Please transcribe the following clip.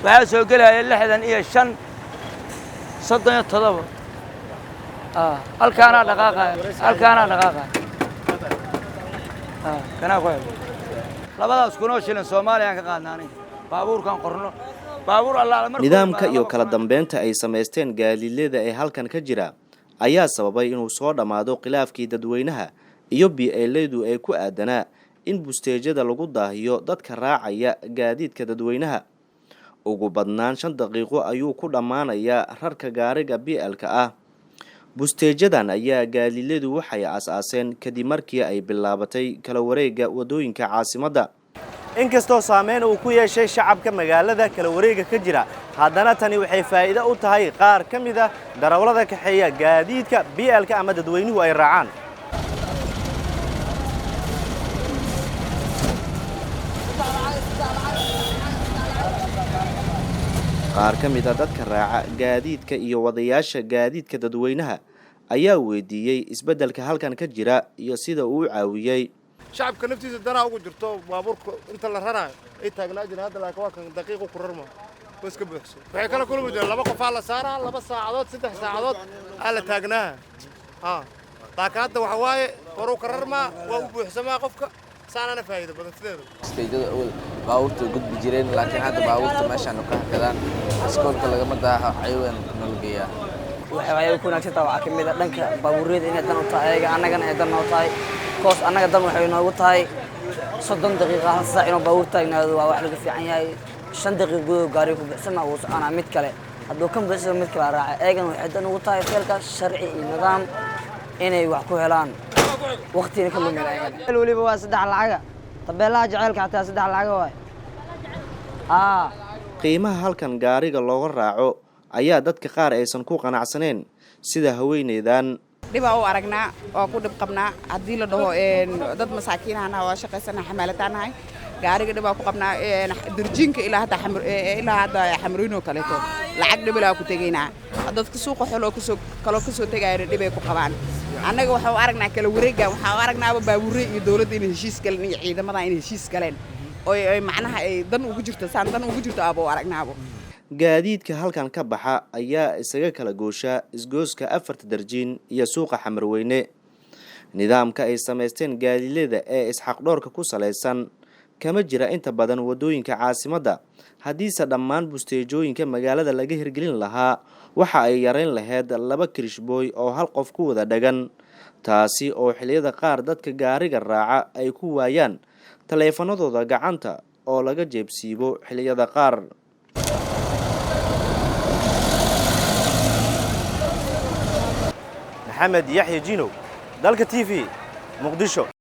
Waxaa soo gelaya 65, 37. Halkaanaa dhaqaaqaya, halkaanaa dhaqaaqaya, kanaa ku xidhan labadaas kunoo shilin Soomaaliyaan ka qaadna. Aniga baabuurkan qorno, baabuur allaala markuu Nidaamka imaado iyo laba kala kun. dambeynta ay samaysteen gaadiidleyda ee halkan ka jira ayaa sababay inuu soo dhammaado khilaafkii dadweynaha iyo BL-du ee ku aadanaa in busteejada lagu daahiyo dadka raacaya gaadiidka dadweynaha. Ugu badnaan 5 daqiiqo ayuu ku dhammaanayaa rarka gaariga BL-ka ah. Busteejadan ayaa gaadiidleydu waxay aas-aaseen kadib markii ay bilaabatay kala wareega waddooyinka caasimadda. Inkastoo saameyn uu ku yeeshay shacabka magaalada kala wareega ka jira, haddana tani waxay faa'iido u tahay qaar ka mid ah darawallada kaxeeya gaadiidka BL-ka ama dadweynuhu ay raacaan. Qaar ka mid ah dadka raaca gaadiidka iyo wadayaasha gaadiidka dadweynaha ayaa weydiiyey isbeddelka halkan ka jira iyo sida uu u caawiyey. Shacabka naftiisa danaa ugu jirto. Baabuurka inta la raraayo ay taagnaa jireen, hadda laakiin waa kan daqiiqu ku rarma, waa iska buuxso. Waxay kala kulmi jireen laba qofaa la saaraa, 2 saacadood, 3 saacadood aa la taagnaa ha, laakiin hadda waxa waaye horuu ka rarmaa, waa u buuxsamaa qofka, saanana faa'iido badan sideeda. Isteejada awal baabuurta gudbi jireen, laakiin hadda baabuurta meeshaan ka hakadaan, iskoolka lagama daaho, xayawaan nala geeyaa. Waxay ku wanaagsan tahay waxaa ka mid ah dhanka baabuuryada inay dan u tahay ayaga, annagana ay dan noo tahay koos. Annaga dan waxay noogu tahay 30 daqiiqa, hal saac inuu baabuur taagnaado waa wax laga fiican yahay. 5 daqiiqa gudahood gaariga ku buuxsama, wuu soconaa. Mid kale hadduu kan buuxsamo, mid kale raaca. Ayagana waxay dan ugu tahay feelkaas sharci iyo nidaam inay wax ku helaan, waqtina ka lumin ayagana. Weliba waa saddex lacaga, tabeelaha jaceylka xataa saddex lacaga waay. Qiimaha halkan gaariga looga raaco ayaa dadka qaar aysan ku qanacsaneen, sida haweeneydan. Dhibaa u aragnaa, waa ku dhib qabnaa. Haddii la dhaho dad masaakiinahana waa shaqaysanaha, xamaalataan gaariga dhibaa ku qabnaa. Darjiinka ilaa hadda Xamriinoo kaleeto lacag dhibilaa ku tegaynaa. Dadka suuqa xoloo kasoo kaloo kasoo tegayana dhibay ku qabaan. Annaga waxaa u aragnaa kala wareegga, waxaa u aragnaaba baabuurre iyo dowladda inay heshiis galeen iyo ciidamada inay heshiis galeen oo ay macnaha ay dan ugu jirto, saan dan ugu jirto aaba u aragnaabo. Gaadiidka halkan ka baxa ayaa isaga kala goosha isgooska afarta darjiin iyo suuqa Xamarweyne. Nidaamka ay samaysteen gaadiidleyda ee isxaqdhoorka ku salaysan kama jira inta badan waddooyinka caasimadda. Haddiise dhammaan busteejooyinka magaalada laga hirgelin lahaa, waxa ay yareyn lahayd laba kirishbooy oo hal qof ku wada dhagan, taasi oo xilliyada qaar dadka gaariga raaca ay ku waayaan taleefanadooda gacanta oo laga jeebsiibo xilliyada qaar. Maxamed Yaxya Jinow, Dalka TV, Muqdisho.